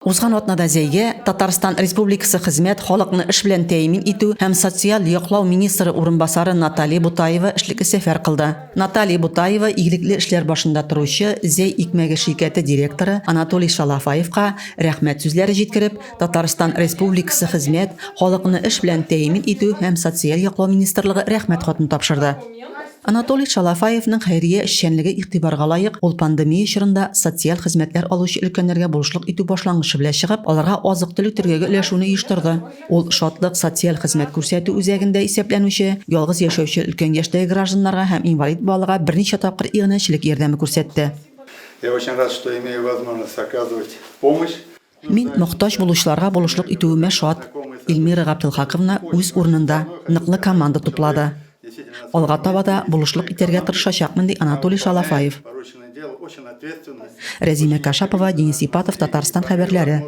Узган атнада Зәйгә Татарстан Республикасы хезмәт, халыкны эш белән тәэмин итү һәм социаль яклау министры урынбасары Наталья Бутаева эшлекле сәфәр кылды. Наталья Бутаева игелекле эшләр башында торучы Зәй икмәге ширкәте директоры Анатолий Шалафаевка рәхмәт сүзләре җиткереп, Татарстан Республикасы хезмәт, халыкны эш белән тәэмин итү һәм социаль яклау министрлыгы рәхмәт хатын тапшырды. Анатолий Шалафаевның хәйрия эшчәнлеге игътибарга лаек, ул пандемия чорында социаль хезмәтләр алучы өлкәннәргә булышлык итү башлангычы белән чыгып, аларга азык-төлек төргәге өләшүне оештырды. Ул Шатлык социаль хезмәт күрсәтү үзәгендә исәпләнүче, ялгыз яшәүче өлкән яшьтәге гражданнарга һәм инвалид балаларга берничә тапкыр иганәчелек ярдәме күрсәтте. Я очень рад, что имею возможность оказывать помощь. Мин мохтаҗ булучыларга булышлык итүемә шат. Эльмира Габделхаковна үз урынында ныклы команда туплады. Алга таба да булышлык итәргә тырышачакмын, ди Анатолий Шалафаев. Рәзимә Кашапова, Денис Ипатов, Татарстан хәбәрләре.